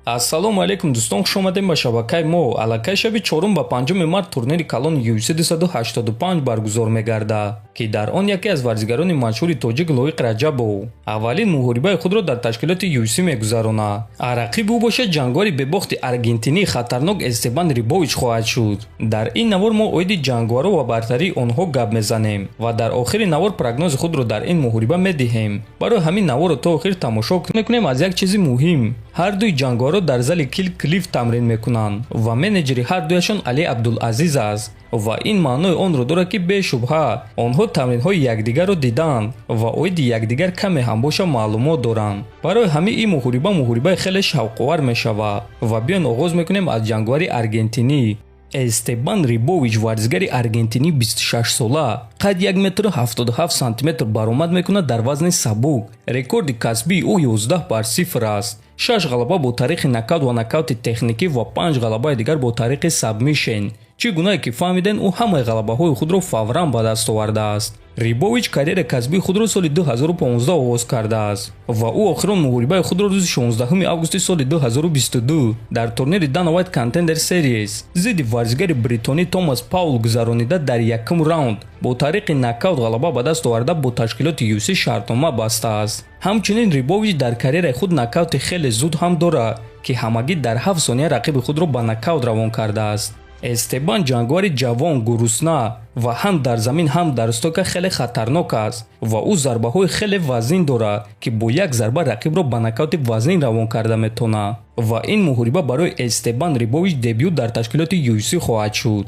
Ассалому алайкум, дӯстон, хуш омадем ба шабакаи мо. Аллакай шаби чорум ба панҷуми март турнири калони UFC 285 баргузор мегардад, ки дар он яке аз варзигарони машҳури тоҷик Лоиқ Раҷабов аввалин муҳорибаи худро дар ташкилоти UFC мегузаронад. А рақиби ӯ бошад ҷангвари бебохти аргентинии хатарнок Эстебан Рибович хоҳад шуд. Дар ин навор мо оиди ҷангваро ва бартарии онҳо гап мезанем ва дар охири навор прогнози худро дар ин муҳориба медиҳем. Барои ҳамин наворро то охир тамошо мекунем. Аз як чизи муҳим: ҳардуи ҷангваро дар зали Кил Клиф тамрин мекунанд ва менеҷери ҳардуяшон Али Абдулазиз аст ва ин маънои онро дорад, ки бешубҳа онҳо тамринҳои якдигарро диданд ва оиди якдигар каме ҳам боша маълумот доранд. Барои ҳамин ин муҳориба муҳорибаи хеле шавқовар мешавад. Ва биён, оғоз мекунем аз ҷангвари аргентинӣ Эстебан Рибович. Варзигари аргентинӣ 26-сола, қад 1 метру 77 сантиметр, баромад мекунад дар вазни сабук. Рекорди касбии ӯ 11 бар 0 аст: шаш ғалаба бо тариқи нокаут ва нокаути техникӣ ва панҷ ғалабаи дигар бо тариқи сабмишн. Чӣ гунае ки фаҳмидем, ӯ ҳамаи ғалабаҳои худро фавран ба даст овардааст. Рибович карьераи касбии худро соли 2015 оғоз кардааст ва ӯ охирон муҳорибаи худро рӯзи 16 августи соли 2022 дар турнири Dana White Contender Series зидди варзигари бритонӣ Томас Паул гузаронида, дар якум раунд бо тариқи нокаут ғалаба ба даст оварда, бо ташкилоти UFC шартнома бастааст. Ҳамчунин Рибович дар карьераи худ нокаути хеле зуд ҳам дорад, ки ҳамагӣ дар 7 сония рақиби худро ба нокаут равон кардааст. Эстебан ҷангвари ҷавон, гурусна ва ҳам дар замин, ҳам дар стойка хеле хатарнок аст ва ӯ зарбаҳои хеле вазнин дорад, ки бо як зарба рақибро ба нокаути вазнин равон карда метавонад. Ва ин муҳориба барои Эстебан Рибович дебют дар ташкилоти UFC хоҳад шуд.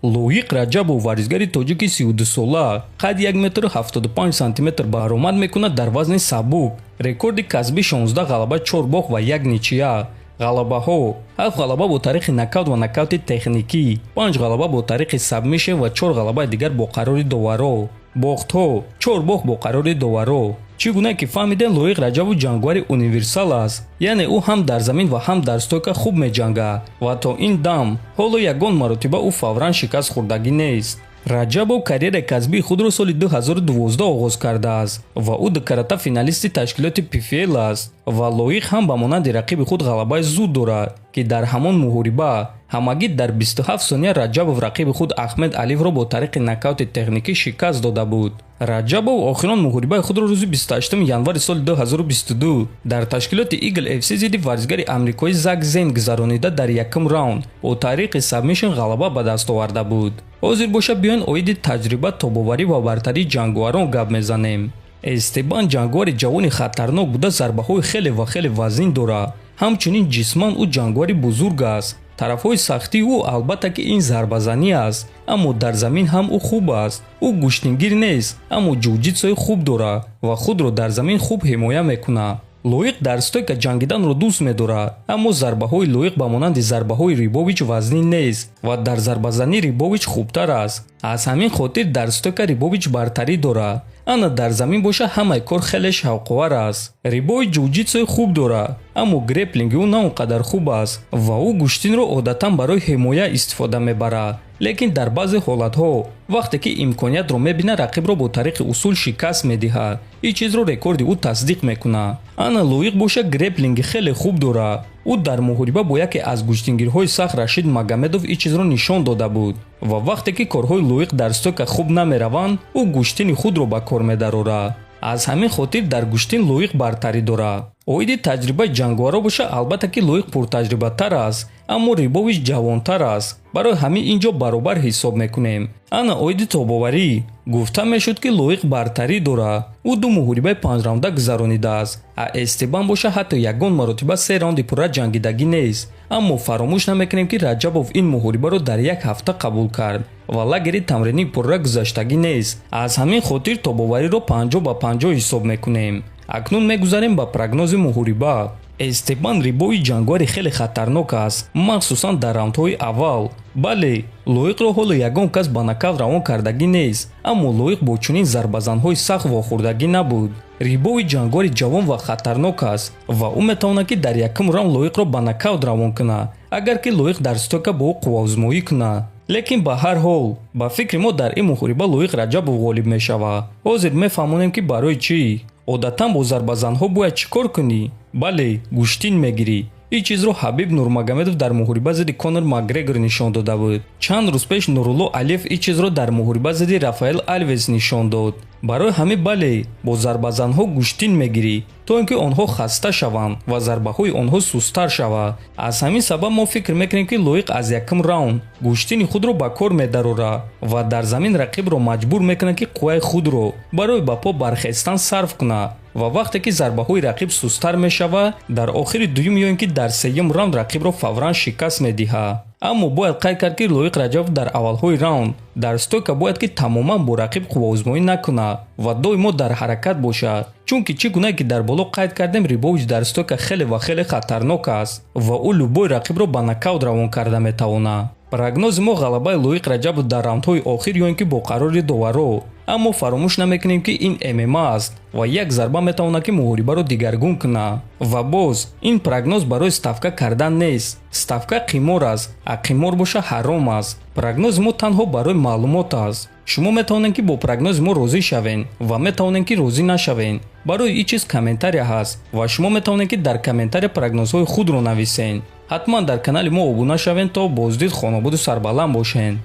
Лоиқ Раҷабов, варзигари тоҷики 32-сола, қад 1 метру 75 сантиметр, баромад мекунад дар вазни сабук. Рекорди касбӣ 16 ғалаба, 4 бохт ва як ничья. Ғалабаҳо: ҳафт ғалаба бо тариқи нокаут ва нокаути техникӣ, панҷ ғалаба бо тариқи сабмишн ва чор ғалабаи дигар бо қарори доваро. Бохтҳо: чор бохт бо қарори доваро. Чӣ гуна ки фаҳмидем, Лоиқ Раҷабов ҷангвари универсал аст, яъне ӯ ҳам дар замин ва ҳам дар стойка хуб меҷангад ва то ин дам ҳоло ягон маротиба ӯ фавран шикаст хӯрдагӣ нест. Раҷабов карьераи касбии худро соли 2012 оғоз кардааст ва ӯ дукарата финалисти ташкилоти PFL аст. Ва Лоиқ ҳам ба монанди рақиби худ ғалабаи зуд дорад, ки дар ҳамон муҳориба ҳамагӣ дар 27 сония Раҷабов рақиби худ Ахмед Алиевро бо тариқи нокаути техникӣ шикаст дода буд. Раҷабов охирон муҳорибаи худро рӯзи 28 январи соли 2022 дар ташкилоти Eagle FC зидди варзигари амрикоӣ Зак Зен гузаронида, дар якум раунд бо тариқи сабмишн ғалаба ба даст оварда буд. Ҳозир боша, биёен, оиди таҷриба, тобоварӣ ва бартарии ҷангварон гап мезанем. Эстебан ҷангвари ҷавони хатарнок буда, зарбаҳои хеле ва хеле вазнин дорад. Ҳамчунин ҷисман ӯ ҷангвари бузург аст. Тарафҳои сахтии ӯ, албатта ки, ин зарбазанӣ аст, аммо дар замин ҳам ӯ хуб аст. Ӯ гӯштингир нест, аммо ҷуҷитсои хуб дорад ва худро дар замин хуб ҳимоя мекунад. Лоиқ дар стойка ҷангиданро дӯст медорад, аммо зарбаҳои Лоиқ ба монанди зарбаҳои Рибович вазнин нест ва дар зарбазанӣ Рибович хубтар аст. Аз ҳамин хотир дар стойка Рибович бартарӣ дорад. Ана дар замин боша, ҳамаи кор хеле шавқовар аст. Рибович ҷуҷитсои хуб дорад, аммо греплинги ӯ на он қадар хуб аст ва ӯ гӯштинро одатан барои ҳимоя истифода мебарад, лекин дар баъзе ҳолатҳо, вақте ки имкониятро мебинад, рақибро бо тариқи усул шикаст медиҳад. Ин чизро рекорди ӯ тасдиқ мекунад. Ана Лоиқ боша, греплинги хеле хуб дорад. Ӯ дар муҳориба бо яке аз гӯштингирҳои сахт Рашид Магомедов ин чизро нишон дода буд. Ва вақте ки корҳои Лоиқ дар стойка хуб намераванд, ӯ гӯштини худро ба кор медарорад. Аз ҳамин хотир дар гӯштин Лоиқ бартарӣ дорад. Оиди таҷрибаи ҷангваро боша, албатта ки Лоиқ пуртаҷрибатар аст, аммо Рибович ҷавонтар аст. Барои ҳамин ин ҷо баробар ҳисоб мекунем. Ана оиди тобоварӣ гуфта мешуд, ки Лоиқ бартарӣ дорад. Ӯ ду муҳорибаи панҷраунда гузаронидааст, а Эстебан боша, ҳатто ягон маротиба се раунди пурра ҷангидагӣ нест. Аммо фаромӯш намекунем, ки Раҷабов ин муҳорибаро дар як ҳафта қабул кард ва лагери тамринии пурра гузаштагӣ нест. Аз ҳамин хотир тобовариро 50 ба 50 ҳисоб мекунем. Акнун мегузарем ба прогнози муҳориба. Эстебан Рибович ҷангвари хеле хатарнок аст, махсусан дар раундҳои аввал. Бале, Лоиқро ҳоло ягон кас ба нокаут равон кардагӣ нест, аммо Лоиқ бо чунин зарбазанҳои сахт вохӯрдагӣ набуд. Рибович ҷангвари ҷавон ва хатарнок аст ва ӯ метавонад, ки дар якум раунд Лоиқро ба нокаут равон кунад, агар ки Лоиқ дар стойка бо ӯ қувваозмоӣ кунад. Лекин ба ҳар ҳол, ба фикри мо, дар ин муҳориба Лоиқ Раҷабов ғолиб мешавад. Ҳозир мефаҳмонем, ки барои чӣ. Одатан бо зарбазанҳо бояд чӣ кор кунӣ? Бале, гӯштин мегирӣ. Ин чизро Ҳабиб Нурмагомедов дар муҳориба зидди Конор Макгрегор нишон дода буд. Чанд рӯз пеш Нурулло Алиев ин чизро дар муҳориба зидди Рафаэл Алвес нишон дод. Барои ҳамин, бале, бо зарбазанҳо гӯштин мегирӣ, то ин ки онҳо хаста шаванд ва зарбаҳои онҳо сусттар шавад. Аз ҳамин сабаб мо фикр мекунем, ки Лоиқ аз якум раунд гӯштини худро ба кор медарорад ва дар замин рақибро маҷбур мекунад, ки қувваи худро барои ба по бархестан сарф кунад, ва вақте ки зарбаҳои рақиб сусттар мешавад, дар охири дуюм ё ин ки дар сеюм раунд рақибро фавран шикаст медиҳад. Аммо бояд қайд кард, ки Лоиқ Раҷабов дар аввалҳои раунд дар стойка бояд ки тамоман бо рақиб қувваозмоӣ накунад ва доимо дар ҳаракат бошад, чунки чӣ гунае ки дар боло қайд кардем, Рибович дар стойка хеле ва хеле хатарнок аст ва ӯ любой рақибро ба нокаут равон карда метавонад. Прогнози мо: ғалабаи Лоиқ Раҷабов дар раундҳои охир ё ин ки бо қарори доваро. Аммо фаромӯш намекунем, ки ин ММА аст ва як зарба метавонад, ки муҳорибаро дигаргун кунад. Ва боз ин прогноз барои ставка кардан нест. Ставка қимор аст, а қимор боша ҳаром аст. Прогнози мо танҳо барои маълумот аст. Шумо метавонед, ки бо прогнози мо розӣ шавед ва метавонед, ки розӣ нашавед. Барои ин чиз комментария ҳаст ва шумо метавонед, ки дар комментария прогнозҳои худро нависед. Ҳатман дар канали мо обуна шавед. То боздид, хонободу сарбаланд бошед.